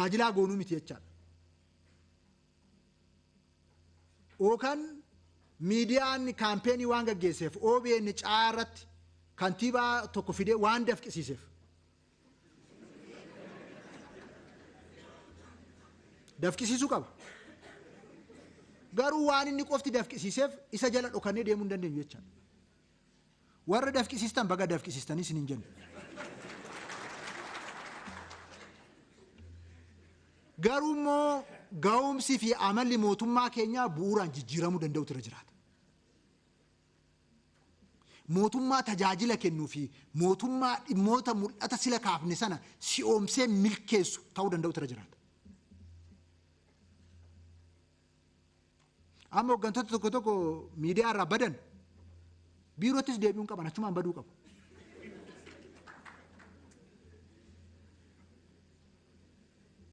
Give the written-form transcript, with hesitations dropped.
Tajaajilaa goonuu miti jechaadha. Yookaan miidiyaan kaampeenii waan gaggeesseef OBN caarratti kantiibaa tokko fidee waan dafqisiiseef. Dafqisiisuu qaba. Garuu waan inni qofti dafqisiiseef isa jala dhokannee deemuu hin dandeenyu jechaadha. Warra dafqisiistan baga dafqisiistanii isin hin jennu. Garuu immoo ga'umsi fi amalli mootummaa keenyaa bu'uuraan jijjiiramuu danda'utu irra jiraata. Mootummaa tajaajila kennuu fi mootummaa dhimmoota mul'ata sila kaafne sana si'oomsee milkeessu ta'uu danda'utu irra jiraata. Amma hooggantoota tokko tokko miidiyaa irraa badan biiroottis deebi'uun qaban achumaan baduu qabu.